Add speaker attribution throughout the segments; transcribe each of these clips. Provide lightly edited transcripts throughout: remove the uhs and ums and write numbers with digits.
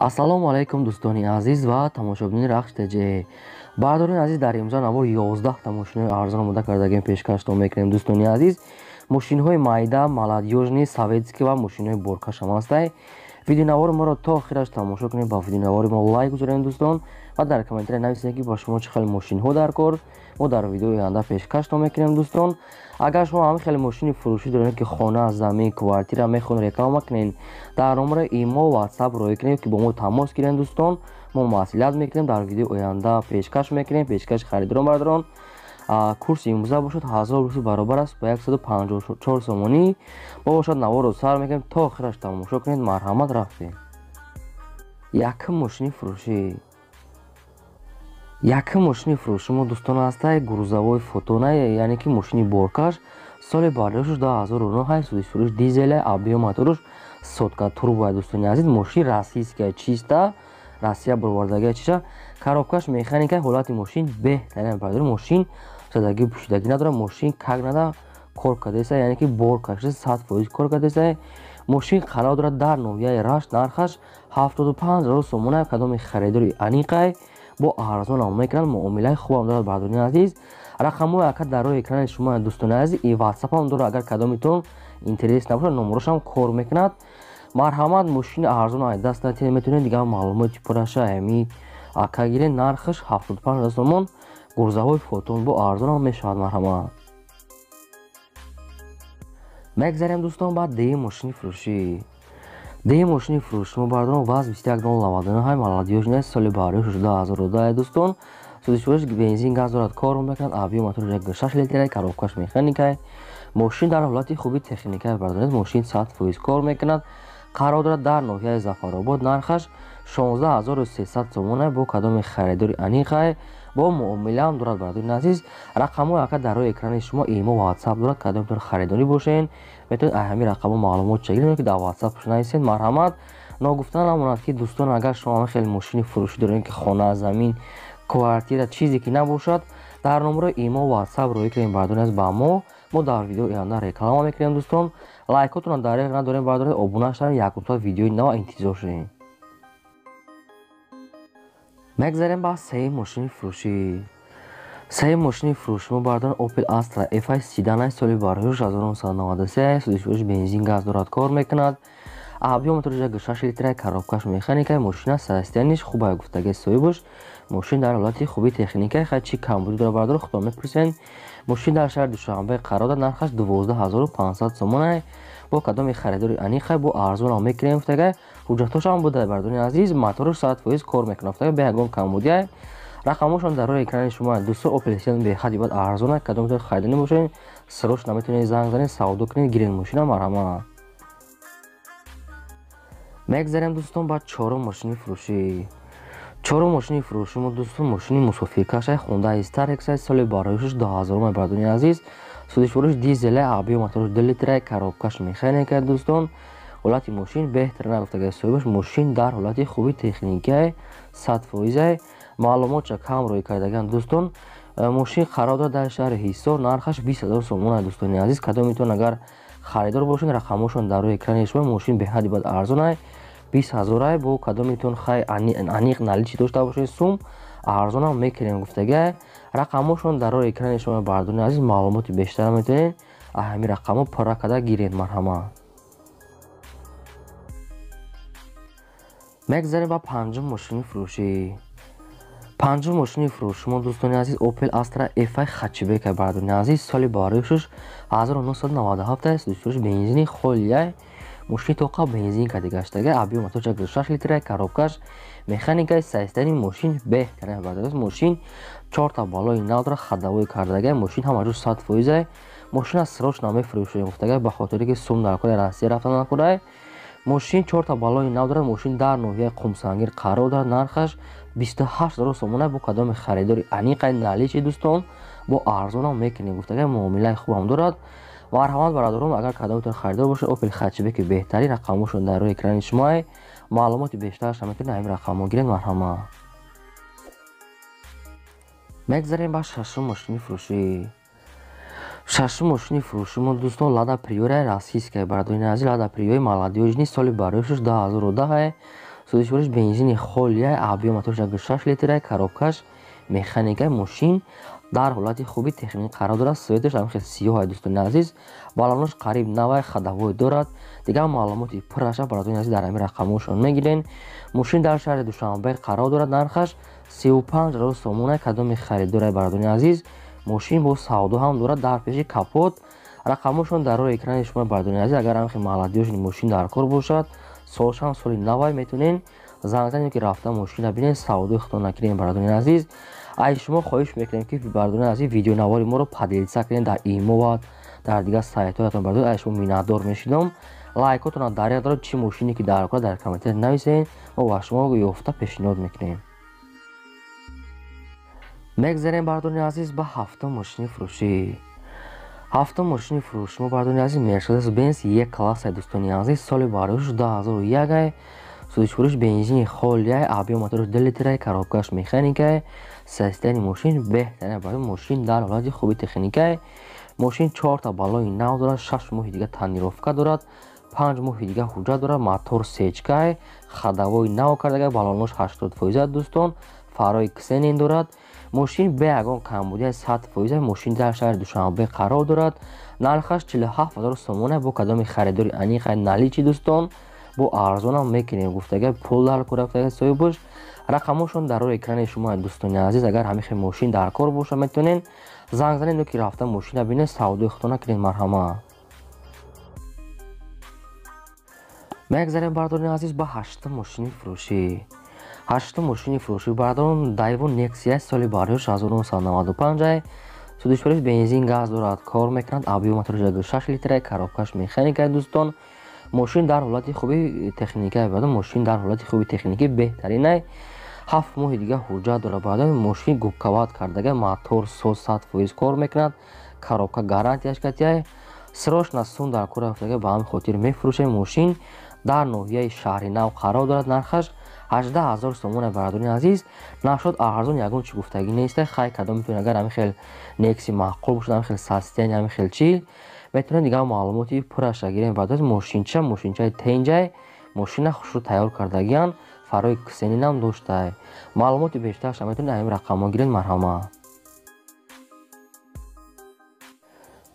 Speaker 1: Ассалому алайкум дӯстони азиз ва тамошобинони Рахш ТЖ. Бародарони азиз, дар имрӯза навор 11 та мошинҳои арзон омода кардагем пешкаштон мекунем. Дӯстони азиз, мошинҳои майда, молодёжный, советский ва мошинҳои боркаш ҳам ҳастай. Видеонавори моро то охираш тамошо кунед, ба видеонавори мо лайк гузоред дӯстон ва дар комментария нависед, ки ба шумо чӣ хел мошинҳо дар кор. Мо дар видеои оянда пешкаштон мекунем дӯстон. Агар шумо ҳамин хеле мошини фурӯшӣ доред, ки хона, замин, квартира мехоҳед реклама кунед, дар номери имо, WhatsApp роҳӣ кунед, ки бо мо тамос гиред дӯстон. Мо маслиҳат мекунем, дар видеои оянда пешкаш мекунем, пешкаши харидорон бародарон. Курси имрӯза бошад 1000 рубл баробар аст ба 154 сомонӣ. Мо бошад наворро сар мекунем, то охираш тамошо кунед. Марҳамат, рафтем. Якум мошини фурӯшӣ. Якум мошини фурӯши мо дӯстон ҳастай грузовой Фотона, яъне ки мошини боркаш. Соли бардошташ 2009, судишфурӯш дизеля, объём моторуш сотка турбо. Дӯстони азиз, мошин российская, чиста Россия баровардагия чиша, коробкаш механика, ҳолати мошин беҳтарин бардор. Мошин задагӣ пӯшидагӣ надорад, мошин как нада кор кардааста, яъне ки бор кашида 100% кор кардааста. Мошин қарор дорад дар ноҳияи Рашт, нархаш 75 000 сомона. Кадоми харидори аниқай бо арзон ам мекунанд, муомилаи хубам дорад бардорини азиз. Рақамҳои ака дар рӯи экрани шумо дӯстони азиз, и ватсапам дорад. Агар кадомитон интерес набошад, номерошам кор мекунад. Марҳамат, мошини арзон ай даст натиҳед, метавонед дигар маълумоти пурраша ҳами ака гиред. Нархаш 75 000 сомон, грузовой Фотон бо арзонам мешавад. Марҳамат, мегзарем дӯстон ба дуюм мошини фурӯшӣ. Дуюм мошини фурӯши мо бардорон ВАЗ 2199, молодёжный, соли бардошташ 2010 дӯстон. Сӯзишвориш бензин, газ дорад, кор мекунад, объём мотораш 1,6 литра, коробкаш механика. Мошин дар ҳолати хуби техника бардоред, мошин 100% кор мекунад. Қарор дорад дар ноҳияи Зафаробод, нархаш 16 300 сомона. Бо кадоми харидори аниқай бо муомилаам дорад бардорини азиз. Рақамҳои ака дар рӯи экрани шумо, имо, ватсап дорад. Кадомтон харидорӣ бошед, метавонед аз ҳамин рақамҳо маълумот чагиред, ки дар ватсап нависед. Марҳамат, ногуфта намонад, ки дӯстон, агар шумо ҳамин хел мошини фурӯшӣ доред, ки хона, замин, квартира, чизе ки набошад, дар номерои имо, ватсап роҳӣ кунед бардорини азиз ба мо. Мо дар видеои оянда реклама мекунем дӯстон. Лайкотонро дареғ надорем бардоред, обуна шавед, якумта видеои нав интизор шавед. Мегзарем ба сеюм мошини фурӯшӣ. Сеюм мошини фурӯши мо бардорон Opel Astra F седан, соли бардошташ 1993, сӯзишвориш бензин, газ дорад, кор мекунад. Объём мотораш 1,6 литра, коробкаш механика. Мошина состояниш хуб гуфтаги соҳибаш. Мошин дар ҳолати хуби техника, хай чӣ камбудӣ дорад бардор, худо мепурсед. Мошин дар шаҳри Душанбе қарор дорад, нархаш 12 500 сомона. Бо кадоми харидори аниқай бо арзонам мекунем гуфтагай. Ҳуҷҷатҳошам буда бардорини азиз, мотораш 100% кор мекунад гуфтагай, бе ягон камбудиай. Рақамҳошон дар рӯи экрани шумо дӯстон. Opel Седан беҳад бад арзона, кадомтон харидорӣ бошед, срочно метавонед занг занед, савдо кунед, гиред мошина. Марҳамат, мегзарем дӯстон ба чорум мошини фурӯшӣ. Чорум мошини фурӯши мо дӯстон мошини мусофиркашай Хондаи Starex, соли бардошташ 2000 бардорини азиз, сӯзишвориш дизеля, объём мотораш 2 литра, коробкаш механика. Дӯстон, ҳолати мошин беҳтар нагуфтаги соҳибаш. Мошин дар ҳолати хуби техникиай, 100%. Маълумотша кам рӯй кардагианд дӯстон. Мошин қарор дорад дар шаҳри Ҳисор, нархаш 20 000 сомона. Дӯстони азиз, кадомитон агар харидор бошед, рақамҳошон дар рӯи экрани шумо. Мошин беҳади бад арзонай, 20 000. Бо кадомитон хай аниқ наличи дошта бошед, сум арзонам мекунем гуфтагиай. Рақамҳошон дар рӯи экрани шумо бардорини азиз, маълумоти бештар метавонед аз ҳамин рақамҳо пурра карда гиред. Марҳамат, мегзарем ба панҷум мошини фурӯшӣ. Панҷум мошини фурӯши мо дӯстони азиз Opel Astra F хэтчбек бардорини азиз, соли бардошташ 1997, сӯзишвориш бензини холияй. Мошини тоқа бензин кади гаштага, объём мотораш 1,6 литра, коробкаш механика. Состояние мошин беҳтарин бардорад. Мошин чорта балои нав дорад, ходовой кардага. Мошин ҳама ҷо 100%. Мошина срочно мефурӯшем гуфтага, ба хотире ки сум дар кори Россия рафтан накунай. Мошин чорта балои нав дорад. Мошин дар ноҳияи Қумсангир қарор дорад, нархаш 28 000 сомона. Бо кадоми харидори аниқай наличи дӯстон, бо арзонам мекунем гуфтага, муомилаи хубам дорад. Марҳамат бародарон, агар кадомитон харидор бошед, Opel хэтчбеки беҳтарин, рақамҳошон дар рӯи экрани шумоай. Маълумоти бештарашро метавонед ҳамин рақамҳо гиред. Марҳамат, мегзарем ба шашум мошини фурӯшӣ. Шашум мошини фурӯши мо дӯстон Лада Приора российская. Бародарони азиз, Лада Приори молодёжный, соли бардошташ 2010. Сӯзишвориш бензини холия, объём моторш 6 литрай, коробкаш механика. Мошин дар ҳолати хуби техникӣ қарор дорад. Светаш ҳам хеле сиёҳ, дӯстони азиз. Балонош қариб навай, ходовой дорад. Дигар маълумоти пурраша, бародарони азиз, дар ҳамин рақамҳошон мегирен. Мошин дар шаҳри Душанбе қарор дорад. Нархаш 35 000 сомона. Кадоми харидорай, бародарони азиз, мошин бо савдо ҳам дорад дар пеши капот. Рақамҳошон дар рӯи экрани шумо, бародарони азиз. Агар ҳам хеле молодёжный мошин дар кор бошад, солшам соли навай, метавонен занг занед ки рафта мошина бинед, савдои худтон накунед, бародарони азиз. Ай шумо хоҳиш мекунем, ки, бародарони азиз, видеонавори моро поделиться кунед дар имо ва дар дигар сайтҳоятон. Бародарон, ай шумо миннатдор мешидом. Лайкотонро дариқ доред. Чӣ мошине ки дар кор, дар комментария нависед, мо ба шумо ёфта пешниҳод мекунем. Мегзарем, бародарони азиз, ба ҳафтум мошини фурӯшӣ. Ҳафтум мошини фурӯши мо, бародарони азиз, Мерседес Бенз Е класса, дӯстони азиз. Соли бардош 2001, сӯзишвориш бензини холияй, объём моторш 2 литрай, коробкаш механикай. Состояние мошин беҳтарин, барои мошин дар ҳолати хуби техникай. Мошин чорта баллони нав дорад, 6 моҳи дига тонировка дорад, 5 моҳи дига ҳуҷҷат дорад. Мотор сечкай, ходовой нав кардага, баллонош 80%, дӯстон. Фарои ксенон дорад. Мошин бе ягон камбудияи 100%. Мошин дар шаҳри Душанбе қарор дорад. Нархаш 47 000 сомона. Бо кадоми харидори аниқай наличный, дӯстон, бо арзонам мекунем гуфтага, пул дар кор гуфтага соҳибош. Рақамҳошон дар рӯи экрани шумо, дӯстони азиз. Агар ҳамин хел мошин дар кор боша, метавонед занг занед ки рафта мошина бинед, савдои худтона кунед, марҳамат. Мегзарем, бародарони азиз, ба ҳаштум мошини фурӯшӣ. Ҳаштум мошини фурӯшӣ, бародарон, Дайву Нексия, соли бардош 1995. Сӯзишвориш бензин, газ дорад, кор мекунад. Объём моторш 6 литрай, коробкаш механика. Дӯстон, мошин дар ҳолати хуби техника. Мошин дар ҳолати хуби техникӣ беҳтаринай. 7 моҳи дига ҳуҷҷат дорад. Баъдан мошин губкават кардага, мотор соз, 100% кор мекунад, коробка гарантияш катияй. Срочно сум дар кор рафтага, ба ҳамин хотир мефурӯшем. Мошин дар ноҳияи Шаҳри Нав қарор дорад. Нархаш 18 000 сомона, бародарони азиз. Нашод арзон ягон чӣ гуфтагӣ неста. Хай, кадом метавонед, агар ҳамин хел Некси маъқул бошад, ҳамин хел состояние, ҳамин хел чӣ, метавонед дигар маълумоти пурраша гирем. Баъд мошинча, мошинчаи тенҷай, мошина хушрӯ тайёр кардагиян, фарои ксенинам доштай. Маълумоти бештарша метавонед ҳамин рақамҳо гиред, марҳамат.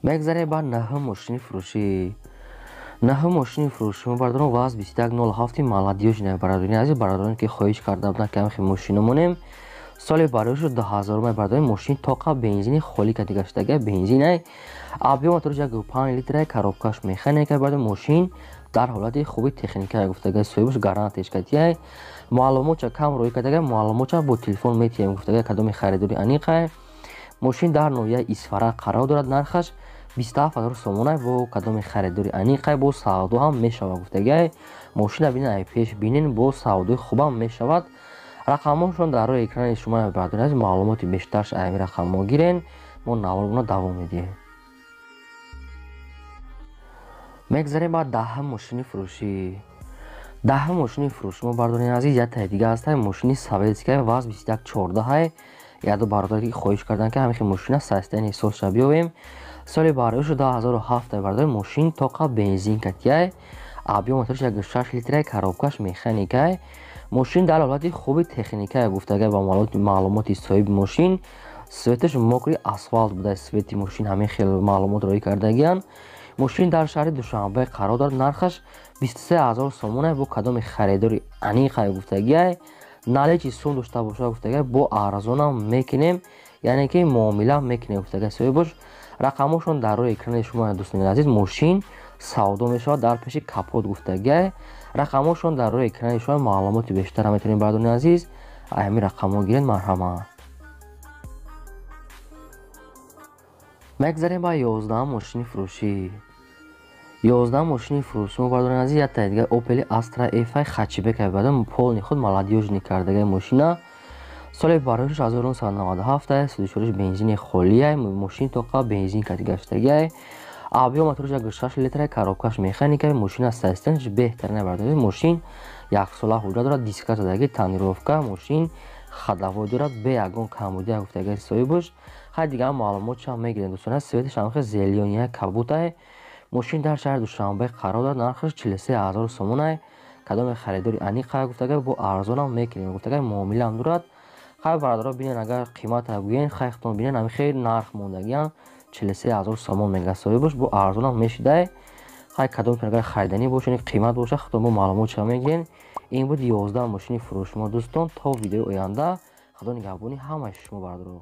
Speaker 1: Мегзарем ба наҳум мошини фурӯшӣ. Наҳум мошини фурӯшӣ мо, бародарон, ВАЗ 2107 молодёжный. Бародарони азиз, бародароне ки хоҳиш карда буданд, ки ҳамин мошино монем, соли барошу 2000, бародарони. Мошин тоқа бензини холӣ кати гаштага, бензинай, объём моторш 1,5 литрай, коробкаш механика. Бародарон, мошин дар ҳолати хуби техника гуфтага соҳибаш, гарантияш катияй. Маълумотча кам рӯй кардага, маълумотча бо телефон метиҳем гуфтага, кадоми харидори аниқай. Мошин дар ноҳияи Исфара қарор дорад. Нархаш 27 000 сомона. Бо кадоми харидори аниқай, бо савдо ҳам мешавад гуфтагай. Мошина бинен, ай пеш бинен, бо савдои хубам мешавад. Рақамҳошон дар рӯи экрани шумо, бародари азиз. Маълумоти бештарш ами рақамҳо гирен. Мо наворона давом медиҳем. Мегзарем ба даҳум мошини фурӯшӣ. Даҳум мошини фурӯшӣ мо, бародарони азиз, яктаи дига ҳастай, мошини советская ВАЗ 2114. Яду бародаре ки хоҳиш карданд, ки ҳамин мошина состояние созша биёвем. Соли бароишу 2007, бародари. Мошин тоқа бензин катияй, объём моторш 1,6 литрай, коробкаш механикай. Мошин дар ҳолати хуби техникае гуфтагай ба маълумоти соҳиби мошин. Светаш мокрый асфалт буда, свети мошин, ҳамин хел маълумот роӣ кардагиянд. Мошин дар шаҳри Душанбе қарор дорад. Нархаш 23 000 сомона. Бо кадоми харидори аниқай гуфтагиай, наличный сум дошта боша гуфтагиай, бо арзонам мекунем, яъне ки муомила мекунем гуфтагиай соҳибош. Рақамҳошон дар рӯи экрани шумо, дӯстони азиз. Мошин савдо мешавад дар пеши капот гуфтагиай. Рақамҳошон дар рӯи экрани шумо. Маълумоти бештара метавонед, бародарони азиз, ҳамин рақамҳо гиред, марҳамат. Мегзарем ба 11-ум мошини фурӯшӣ. 11-ум мошини фурӯшӣ мо, бародарони азиз, яктаи дига Опели Астра Ф хэтчбек, бародарон, полный худ молодёжный кардагаи мошина. Соли бароишаш 1997, сӯзишвориш бензини холиай. Мошин тоқа бензин кати гаштагиай, объём моторш 1,6 литрай, коробкаш механикай. Мошина состоянияш беҳтарина, бародари. Мошин яксола ҳуҷҷат дорад, диска задаги, тонировка. Мошин ходовой дорад, бе ягон камбудия гуфтагаи соҳибаш. Хай, дигар маълумотшам мегирем, дӯстон. Светаш ҳамхел зелёный кабутай. Мошин дар шаҳри Душанбе қарор дорад. Нархаш 43 000 сомонай. Кадоме харидори аниқа, гуфтагай, бо арзонам мекунем, гуфтагай, муомилаам дорад. Хай, бародаро, бинен, агар қимата гӯен, хай, худтон бинен, ҳами хел нарх мондагиам, 43 000 сомон мега соҳибаш, бо арзонам мешидай. Хай, кадомтон агар хариданӣ бошед, қимат боша, худтон бо маълумот ча мегирен. Ин буд 11 мошини фурӯши мо, дӯстон. То видеои оянда, худо нигаҳбони ҳамаи шумо, бародаро.